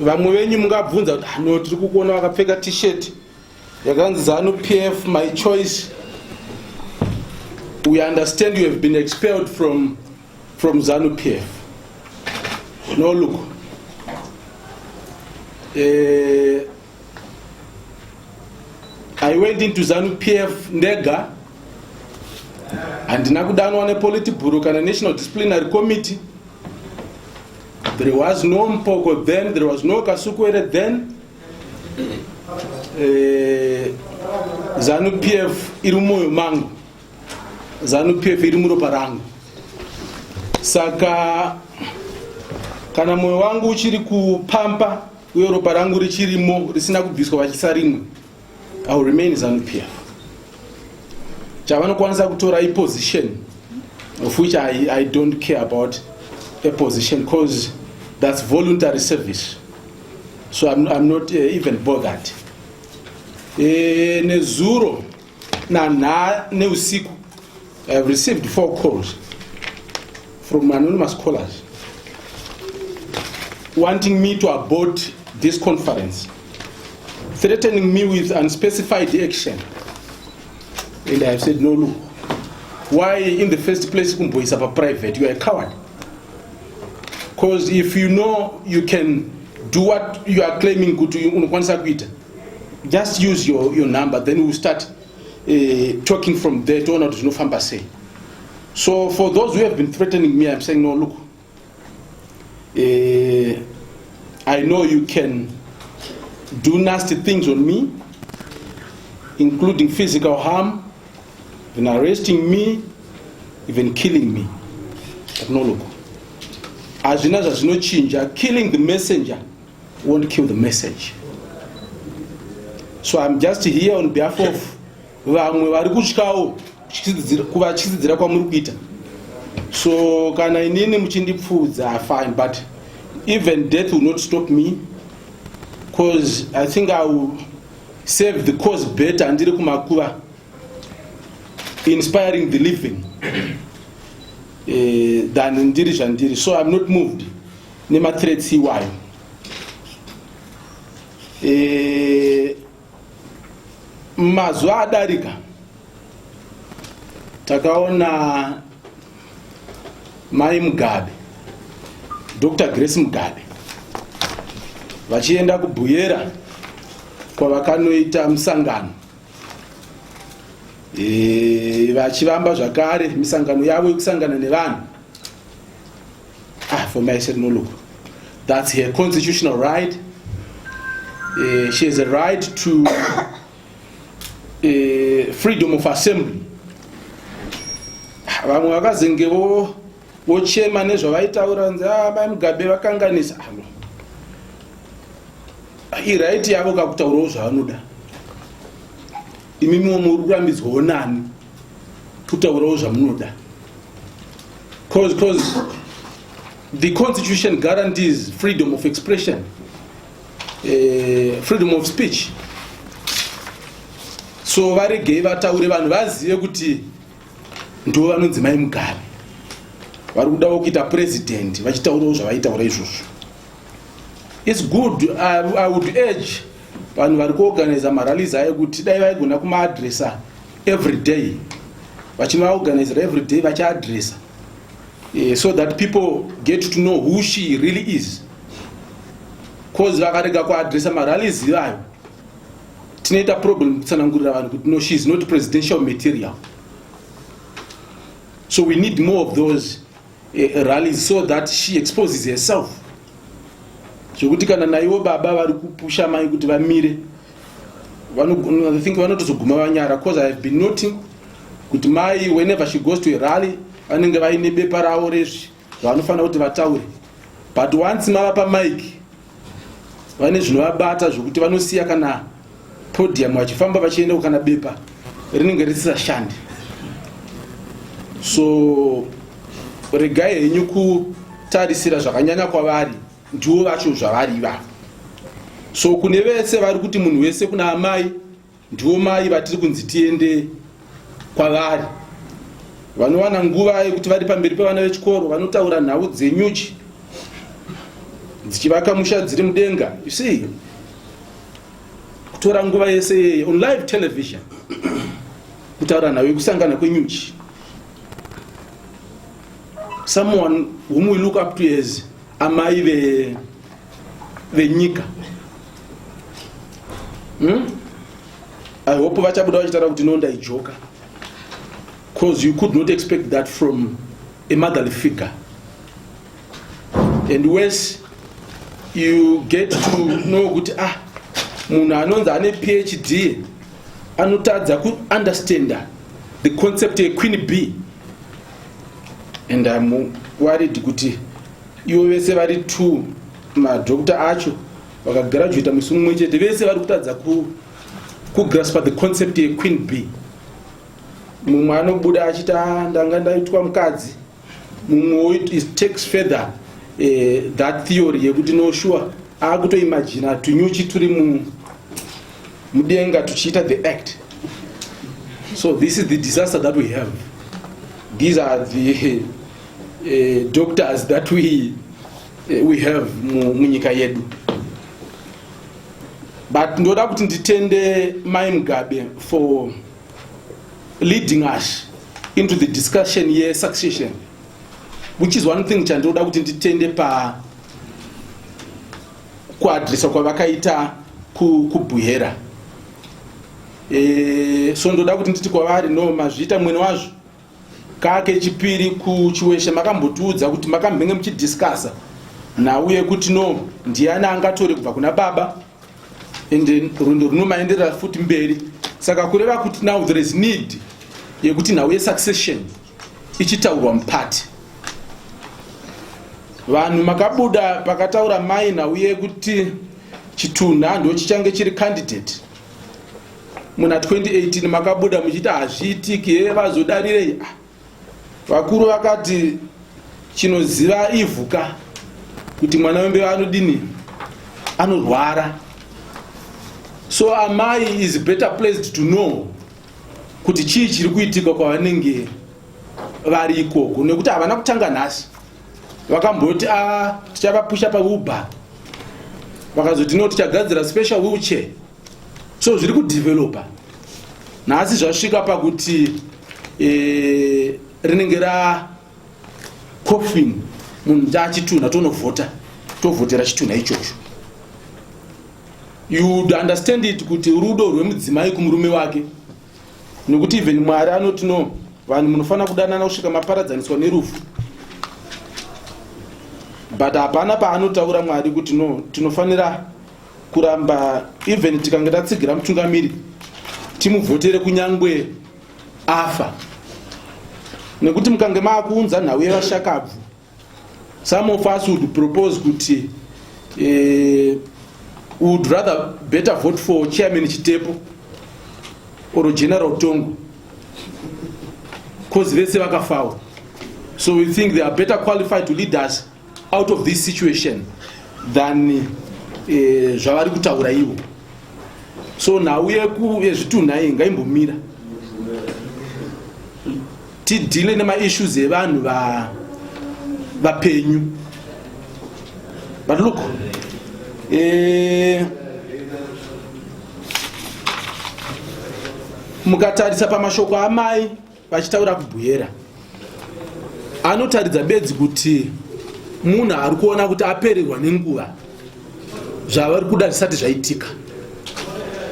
Vamwe venyu mungabvunza kuti, "Ah, no, tiri kukuona wakapfeka T-shirt yakanzi ZANU PF my choice. We understand you have been expelled from ZANU PF." No, look, I went into ZANU PF ndega. Handina kudanwa nePolitburo kana National Disciplinary Committee. There was no Mphoko then, there was no Kasukuwere then. ZANU PF iri mumwoyo mangu, ZANU PF iri muropa rangu. Saka kana mwoyo wangu uchiri kupampa uye ropa rangu richirimo, risina kubviswa vachisa rimwe, I will remain ZANU PF. Chavanokwanisa kutora iposition, of which I don't care about a position, because that's voluntary service. So I'm not even bothered. Nezuro nanha neusiku, I have received four calls from anonymous callers wanting me to abort this conference, threatening me with unspecified action. And I have said, "No, look, why in the first place kumboisa paprivate? You are a coward. Because if you know you can do what you are claiming kuti unokwanisa kuita, just use your number, then we'll start talking from there, toona kuti zvinofamba sei." So for those who have been threatening me, I'm saying, "No, look, I know you can do nasty things on me, including physical harm, even arresting me, even killing me. But no, look, hazvina zvazvinochinja. Killing the messenger won't kill the message." So I'm just here on behalf of vamwe vari kutyawo kuvatyisidzira kwamuri kuita. So kana inini muchindipfuudza, fine, but even death will not stop me, because I think I will serve the cause better ndiri kumakuva, inspiring the living, than ndiri zvandiri. So I'm not moved nemathreats iwayo. Mazuva adarika takaona Mai Mugabe, Dr Grace Mugabe, vachienda kuBuhera kwavakanoita musangano, vachivamba zvakare misangano yavo yekusangana nevanhu. Ah, for me, I said, "No, look, that's her constitutional right. She has a right to freedom of assembly." Vamwe vakazenge vochema nezvavaitaura, nzi, "Ah, Mai Mugabe vakanganisa." Ah, no. Iright yavo kakutaurawo zvavanoda. Imimiwo muri kurambidzwawo nani kutaurawo zvamunoda? Cause the constitution guarantees freedom of expression, freedom of speech. So varegei vataure, vanhu vazive kuti ndo vanonzi Mai Mugabe vari kudawo kuita president, vachitaurawo zvavaitaura izvozvo. It's good. I would urge vanhu vari kuorganiza marallies ayo kuti dai vaigona kumaadresa every day, vachimaorganizera every day, vachiadresa, so that people get to know who she really is. 'Cause vakarega kuadresa marallies ivayo, tinoita problem kutsanangurira vanhu kuti, no, she is not presidential material. So we need more of those rallies so that she exposes herself, zvokuti kana naivo baba vari kupusha mai kuti vamire, I think vanotozoguma vanyara, 'cause I have been noting kuti mai, whenever she goes to a rally, vanenge vaine bepa ravo rezvi zvavanofanira kuti vataure. But once mava pamic, vane zvinovabata zvokuti vanosiya kana podium, vachifamba vachienda kana bepa rinenge risisashandi. So regai henyu kutarisira zvakanyanya kwavari, ndivo vacho zvavari ivavo. So kune vese vari kuti munhu wese kuna amai, ndivo mai vatiri kunzi tiende kwavari. Vanowana nguva yekuti vari pamberi pevana vechikoro vanotaura nhau dzenyuchi. Dzichivaka musha dziri mudenga. You see, kutora nguva yese yeye on live television kutaura nhau yekusangana kwenyuchi. Someone whom we look up to as amai venyika. I hope vachabuda vachitaura kuti no, ndaijoka, because you could not expect that from a motherly figure. And worse, you get to know kuti, ah, munhu anonzi ane PhD anotadza kuunderstanda the concept yequeen bee. And I'm worried kuti ivo vese vari two madoctor acho vakagraduata musi mumwe chete, vese vari kutadza kugraspa the concept yequeen bee. Mumwe anobuda achiti, "Ah, ndanga ndaitwa mukadzi." Mumwe takes further that theory yekuti, no, sure, akutoimagina tunyuchi turi mudenga tuchiita the act. So this is the disaster that we have. These are the doctors that we have munyika yedu. But ndoda kuti nditende Mai Mugabe for leading us into the discussion yesuccession, which is one thing chandoda kuti nditende pa kuaddressa kwavakaita kuBuhera. So ndoda kuti nditi kwavari, no, mazviita mwene wazvo. Kake chipiri kuChiweshe makambotiudza kuti makambenge muchidiscussa nhau yekuti, no, ndiani angatore kubva kuna baba, and rwendo runomaenderera futi mberi. Saka kureva kuti now there is need yekuti nhau yesuccession ichitaurwa mupati. Vanhu makabuda pakataura mai nhau yekuti chitunha ndo chichange chiri candidate muna 2018, makabuda muchiti hazviitiki, he, vazodarirei? Ah, vakuru vakati chinoziva ivhuka kuti mwana wembeva anodini, anorwara. So amai is better placed to know kuti chii chiri kuitika kwavanenge vari ikoko, nekuti havana kutanga nhasi. Vakamboti, a, tichavapusha pauber, vakazoti, no, tichagadzira special wheelchair. So zviri kudevelopa. Nhasi zvasvika pakuti rinenge racoffin, munhu chachitunha, tonovhota, tovhotera chitunha ichocho. You would understand it kuti rudo rwemudzimai kumurume wake, nekuti even Mwari anoti, no, vanhu munofanira kudanana kusvika maparadzaniswa nerufu. But hapana paanotaura Mwari kuti, no, tinofanira kuramba even tikange tatsigira mutungamiri, timuvhotere kunyangwe afa. Nekuti mukange maakuunza nhau yevashakabvu, some of us would propose kuti would rather better vote for Chairman Chitepo or General Tongo, cause vese vakafawo. So we think they are better qualified to lead us out of this situation than zvavari kutaura ivo. So nhau yezvitunha iyi ngaimbomira, tideale nemaissues evanhu vapenyu. But look, mukatarisa pamashoko amai vachitaura kuBuhera, anotaridza bedzi kuti munhu ari kuona kuti apererwa nenguva, zvavari kuda zvisati zvaitika,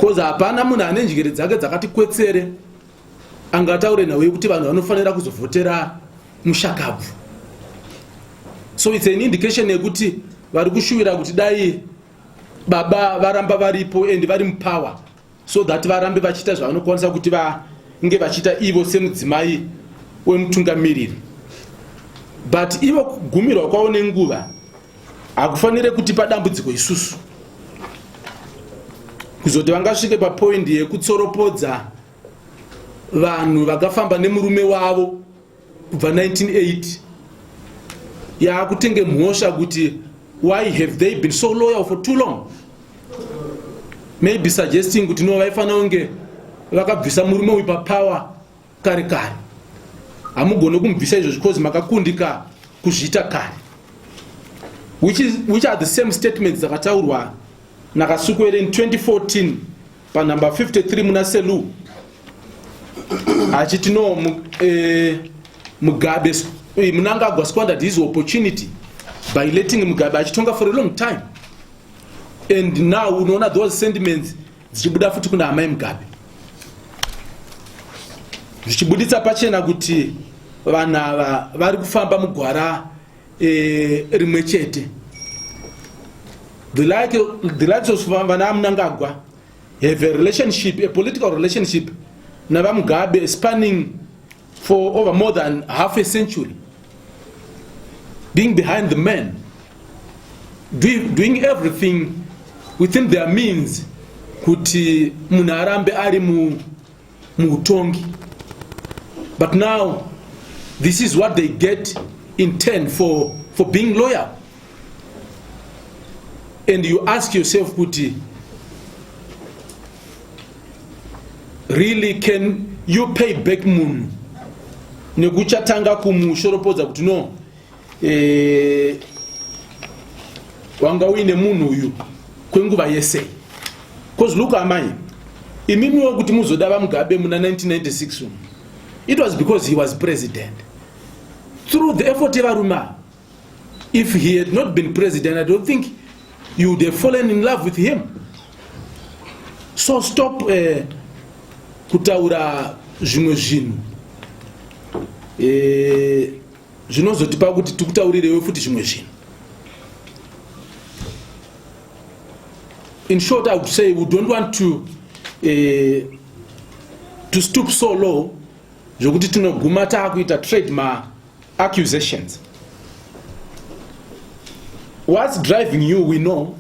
cause hapana munhu ane njere dzake dzakati kwetsere angataure nhau yekuti vanhu vanofanira kuzovhotera mushakabvu. So it's an indication yekuti vari kushuvira kuti dai baba varamba varipo and vari mupower, so that varambe vachiita zvavanokwanisa kuti vange vachiita ivo semudzimai wemutungamiriri. But ivo kugumirwa kwavo nenguva hakufaniri kutipa dambudziko isusu, kuzoti vangasvike papoint yekutsoropodza vanhu vakafamba nemurume wavo kubva 1980, yaakutenge mhosva kuti why have they been so loyal for too long, maybe suggesting kuti, no, vaifanira kunge vakabvisa murume uyu papower kare kare. Hamugoni kumubvisa izvozvi cause makakundika kuzviita kare. Which, is, which are the same statements dzakataurwa naKasukuwere in 2014 panumber 53 muna Selu achiti no Mugabe Mnangagwa squandered his opportunity by letting Mugabe achitonga for a long time, and now unoona those sentiments dzichibuda futi kuna amai Mugabe, zvichibuditsa pachena kuti vanhu ava vari kufamba mugwara rimwe chete. The likes of vana Mnangagwa have a relationship, a political relationship navaMugabe spanning for over more than half a century, being behind the man, doing everything within their means kuti munhu arambe ari muutongi. But now this is what they get in turn for being loyal, and you ask yourself kuti really, can you pay back munhu nekuchatanga kumushoropodza kuti no, wanga uine munhu uyu kwenguva yese? Because look, amai, imimiwo kuti muzoda vaMugabe muna 1996 umu, it was because he was president through the effort yevarume ava. If he had not been president, I don't think you would have fallen in love with him. So stop kutaura zvimwe zvinhu zvinozotipa kuti tikutaurirewe futi zvimwe zvinhu. In short, I would say we don't want to stoop so low zvokuti tinoguma taakuita trade maaccusations. What's driving you, we know.